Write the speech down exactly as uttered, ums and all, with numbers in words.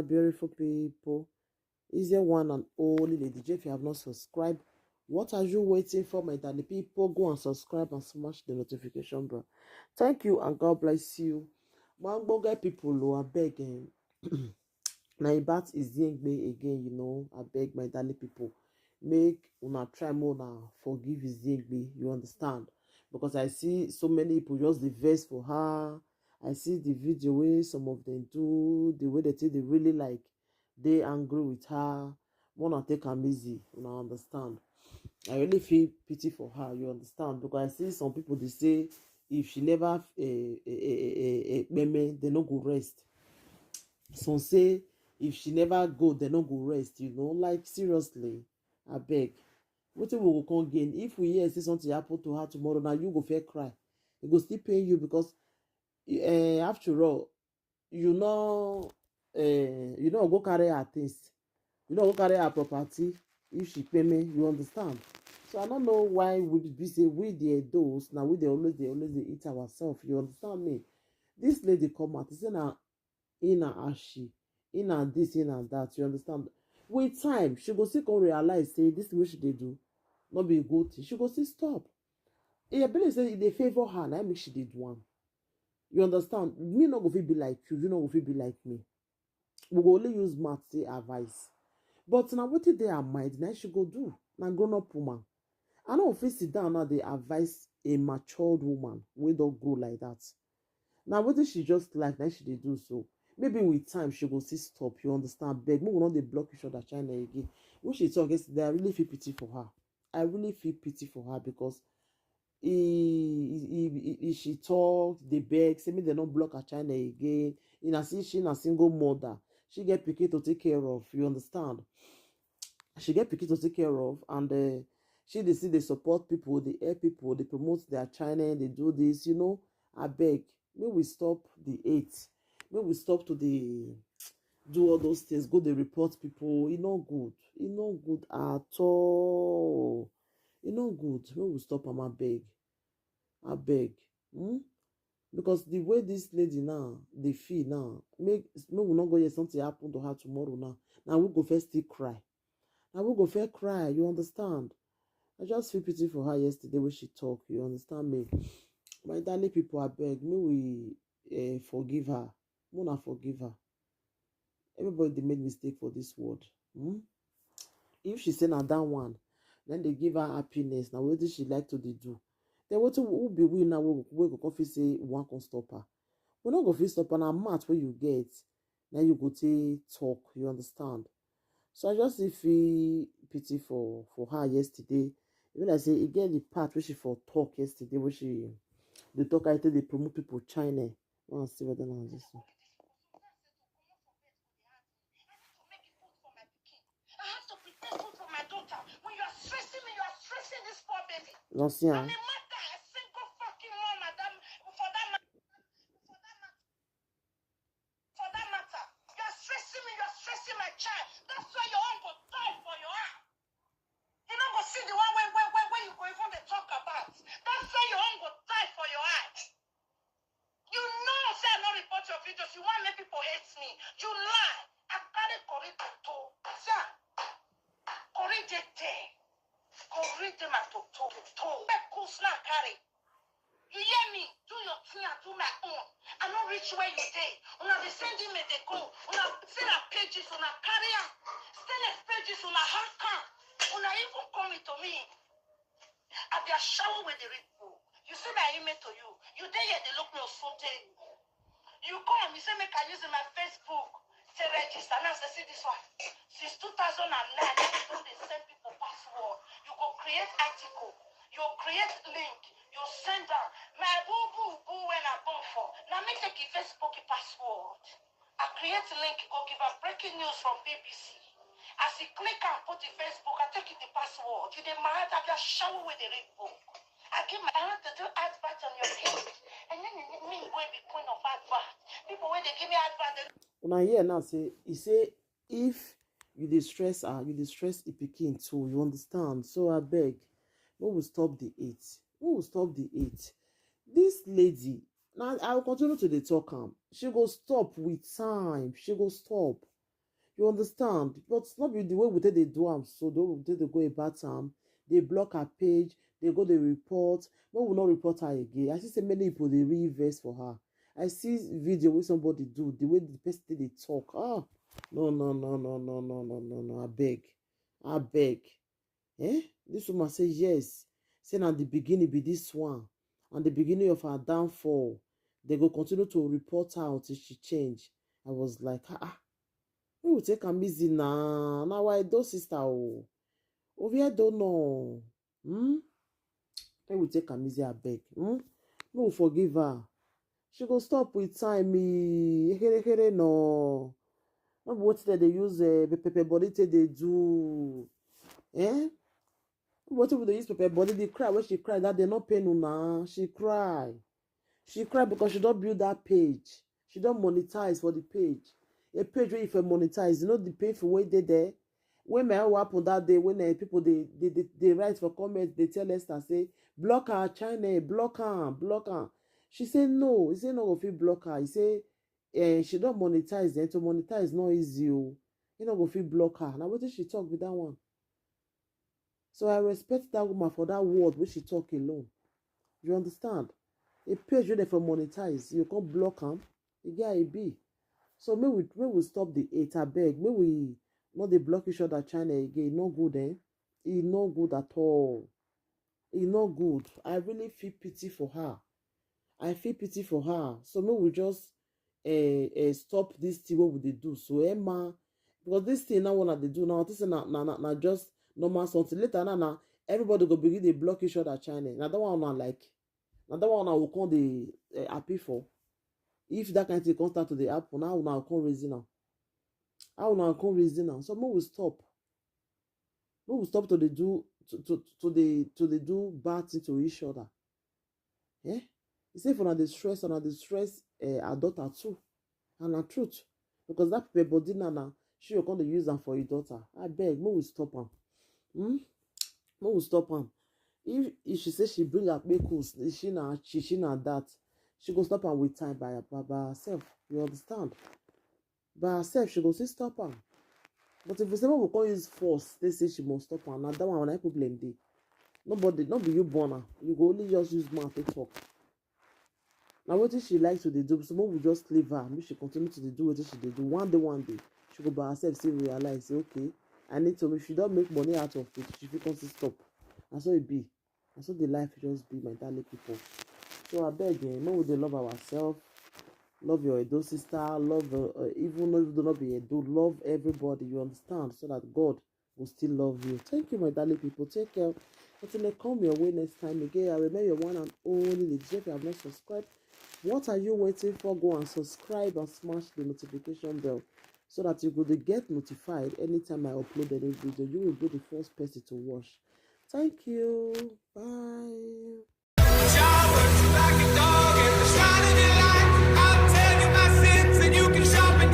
Beautiful people, is there one and only Lady J. If you have not subscribed, what are you waiting for, my darling people? Go and subscribe and smash the notification bell. Thank you and God bless you. Mangboga people, lo, I beg. Eh. Now about Iziengbe again, you know, I beg, my darling people, make una try more now, forgive Iziengbe, you understand? Because I see so many people just the verse for her. I see the video where some of them do, the way they take, they really like, they angry with her. Wanna take am easy, una understand? I really feel pity for her, you understand? Because I see some people, they say if she never, eh, eh, eh, eh, eh, eh, kpeme, they no go rest. Some say if she never go, they no go rest, you know? Like, seriously, I beg. Wetin we go come gain? If we hear say something happen to her tomorrow, now you go fair cry. It go still pain you because, eh, after all, you know, eh, you know, go carry her things. You know, go carry her property. If she kpeme, you understand? So I don't know why we be say we the adults, now we dey always, dey always dey eat ourselves. You understand me? This lady come out, she say na in and ashy, in and this, in and that. You understand? With time, she go still come realize say this way she dey do, not be a good thing. She go still stop. E believe say e dey favor her, na make she dey do am. You understand? Me no go fit be like you, you no go fit be like me. We go only use mouth take advise. But na wetin dey her mind, na she go do. Na grown up woman. I no fit sit down now dey advise a matured woman wey don grow like that. Na wetin she just like, na she dey do so. Maybe with time she go still stop. You understand? Beg, make we no dey block each other channel again. When she talk yesterday, I really feel pity for her. I really feel pity for her because he, he, he, he- she talk, dey beg, say make dem no block her channel again. Una see, she na single mother. She get pikin to take care of. You understand? She get pikin to take care of, and uh, she dey still dey support people, dey help people, dey promote their channel, dey do this. You know, I beg, make we stop the hate. Make we stop to dey do all those things. Go dey report people. E no good. E no good at all. E no good. Make we stop am, I beg. I beg. Hmm? Because the way this lady now dey feel now, make, make we no go hear something happen to her tomorrow now. Now we go first still cry. Now we go first cry. You understand? I just feel pity for her yesterday when she talk. You understand me? My darling people, I beg, may we uh, forgive her. Mona, forgive her. Everybody, they made mistake for this world. Hmm? If she say na that one, then they give her happiness. Now what did she like to dey do? Then what, who be we now? We, we go come fit say one can stop her. We no go fit stop her. Na mouth wey you get, now you go take talk. You understand? So I just dey feel pity for for her yesterday. Even I say e get the part where she for talk yesterday, where she the talk I tell they promote people channel. I want to see whether na this one. I have to prepare food for my daughter. When you are stressing me, you are stressing this poor baby. Don't see I'm her. A mother, a single fucking mom, madam. For that matter, for that matter, for that matter, you are stressing me. You are stressing my child. That's why your own go die for your eye. You no go see the one when when when when you go even dey talk about. That's why your own go die for your eye. You know say I no report your videos. You want make people hate me. You lie. I carry Corrie to to. See am. Corrie dey there. Corrie dey my to to to. Make cool snack carry. You hear me? Do your thing and do my own. I no reach where you dey. Una dey send email dey go. Una send am pages, una carry am. Send am pages, una hack am. Una even come into me. I be a shower with the read book. You see my email to you. You dey here, they look me on Sunday. You come, you say make I use my Facebook to register. Now say see this one. Since two thousand and nine, you don dey send people password. You go create article. You create link. You send am. My boo boo boo when I born for. Now me take a Facebook password. I create link, go give am breaking news from B B C. As he click and put the Facebook, I take it the password. You dey mad? I be a shower with the read book. I give my, I want to do advert on your page. And then you need me go be queen of advert. People when they give me advert, they Una hear now say, he say if you dey stress her, you dey stress the pikin too. You understand? So I beg, we will stop the hate. We will stop the hate. This lady, now I will continue to dey talk am. She go stop with time. She go stop. You understand? But not be the way we take dey do am. So the way we take dey go about am, they block her page, they go dey report. But we not report her again. I see say many people dey really vex for her. I see video where somebody do the way the person take dey talk. Ah, no, no, no, no, no, no, no, no, no. I beg, I beg. Eh? This woman say yes. Say na the beginning be this one, and the beginning of her downfall. They go continue to report her until she change. I was like, ah, ah. We will take am easy now. Now I do sister oh. Oviedo no. Hmm? Make we take am easy, abeg. Hmm? Make we forgive her. She go stop with time. Eh. Here, here, no. No be wetin dem dey use uh, pepper body take dey do. Eh? Wetin we dey use pepper body? The cry wey she cry that day no pain una. She cry. She cry because she don build that page. She don monetize for the page. A page wey if I monetize, you know the painful way dey there. When my own happen that day, when uh, people they, they, they, they write for comments, they tell Esther say, block her channel, block her, block her. She say no. He say no go fit block her. He say eh, she don monetize. Then to monetize no easy. Oh, he no go fit block her. Now what did she talk with that one? So I respect that woman for that word which she talk alone. You understand? A page wey dey for monetize, you can't block am. The guy e be. So may we may we stop the hate, abeg. May we not dey block each other channel again. No good, eh? E no good at all. E no good. I really feel pity for her. I feel pity for her. So may we just uh, uh, stop this thing what we dey do. So Emma, because this thing now what they do now, this na na na, na just normal something. Later now, now everybody go begin dey block each other channel. Now that one na like, now that one I will come dey uh, happy for. If that kind of thing come start to dey happen, how una come reason am? How una come reason am? So make we stop. Make we stop to dey do to to to dey to dey do bad thing to each other. Eh? He say if una dey stress, una dey stress uh, her daughter too. And na truth. Because that pepper body na na she go come dey use am for your daughter. I beg, make we stop am. Hmm? Make we stop am. If if she say she bring her kpekus, she na she she na that, she go stop am with time by by, by herself. You understand? By herself, she go still stop am. But if we say make we come use force, they say she must stop am. Na that one na problem dey. Nobody, no be you born am. You go only just use mouth take talk. Na wetin she like to dey do, so make we just leave her. Make she continue to dey do wetin she dey do. One day, one day, she go by herself still realize say, okay, I need to. If she don make money out of it, she fit come still stop. Na so e be. Na so the life just be, my darling people. So abeg, eh, make we dey love ourselves. Love your Edo sister. Love uh, uh, even though you do not be Edo, love everybody. You understand, so that God will still love you. Thank you, my darling people. Take care. Until I come your way next time again, I remain your one and only Lady J. If you have not subscribed, what are you waiting for? Go and subscribe and smash the notification bell so that you go dey get notified anytime I upload any video. You will be the first person to watch. Thank you. Bye.